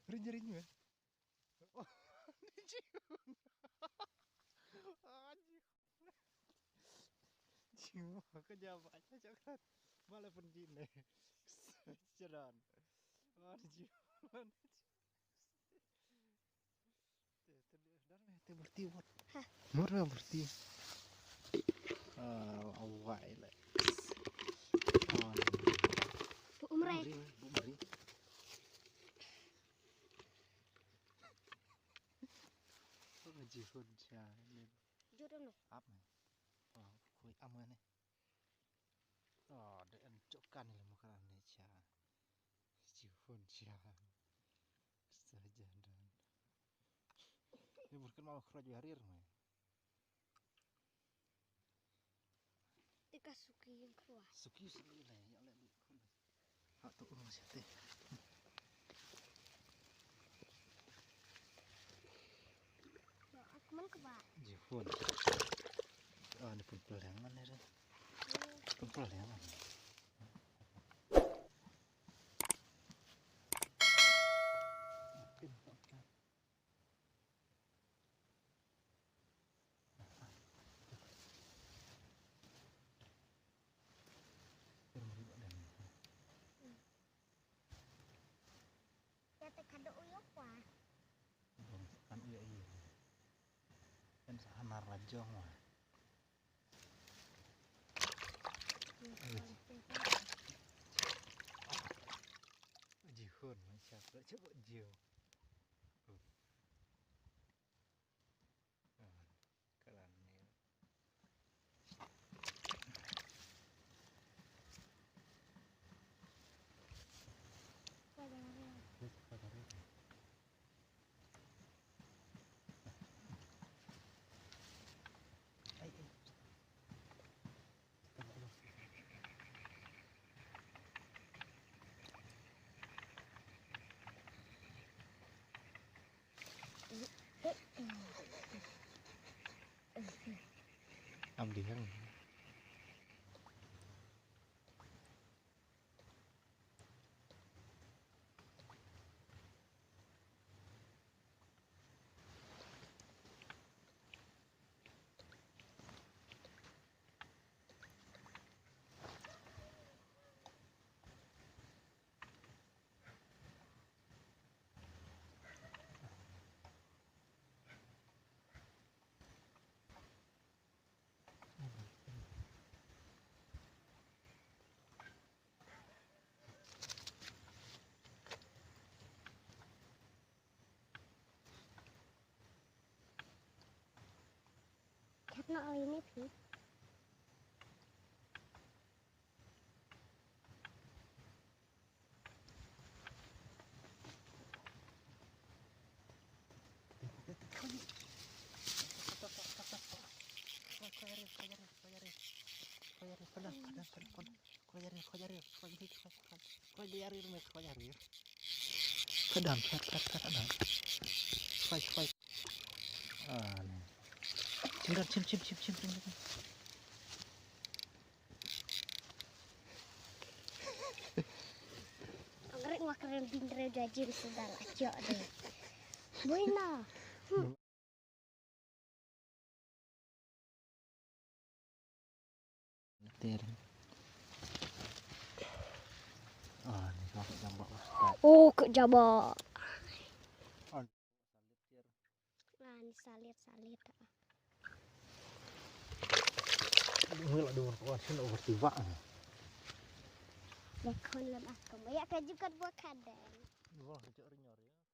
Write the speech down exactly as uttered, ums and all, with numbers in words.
Ring, ring, man. Oh, ni Jihun. Ah, Jihun. Jihun, ka jam aja jangan. Malah pun jin deh. Jalan. Oh, ni Jihun. Te, te, te, te berhenti, Wat. Hah? Mur lah berhenti. Ah, awai lah. Oh, Bu Umre. Bu Umre, Bu Umre. Oh, Jihun cha ni. Jihun no. Ap ni. Oh, khui am ni. Oh, de en chokan ni mo karan ni cha. Jihun cha. Saja dan. Ni bukan mau khroj harir ni. Te ka suki ïa khlwa. Suki, suki leh, ïa leh bit khun. Ha, tu um siate. Ba, ak man ka ba. Jihun. Ah, ni pun peleng man ni re. Pun peleng man. Pin peleng. Kata kada uyo pa. Kan uyo iya. Kan sahana rajong wa. Jihun, macam apa? Coba Jihun. Am dihang. Kat na oi ni phi. Khoi arir, khoi arir, khoi arir, khoi arir, khoi arir, khoi arir, khoi arir, khoi arir, khoi arir. Khoi dam, khat, khat, khat, dam. Shwai, shwai. Ah, ni. Chim, chim, chim, chim, chim, chim, chim. Ang rek ngwa kren bin re jajim sudah lah ciok deh. Buena. Ter. Ah, ni ka jambak ustaz. Oh, ka jambak. Ah, ni salit, salit. Ngi la dun ko shin over tiba. Ba khon lem ah, ka maya ka jukat buah kadang. Wah, jok rinyor ya.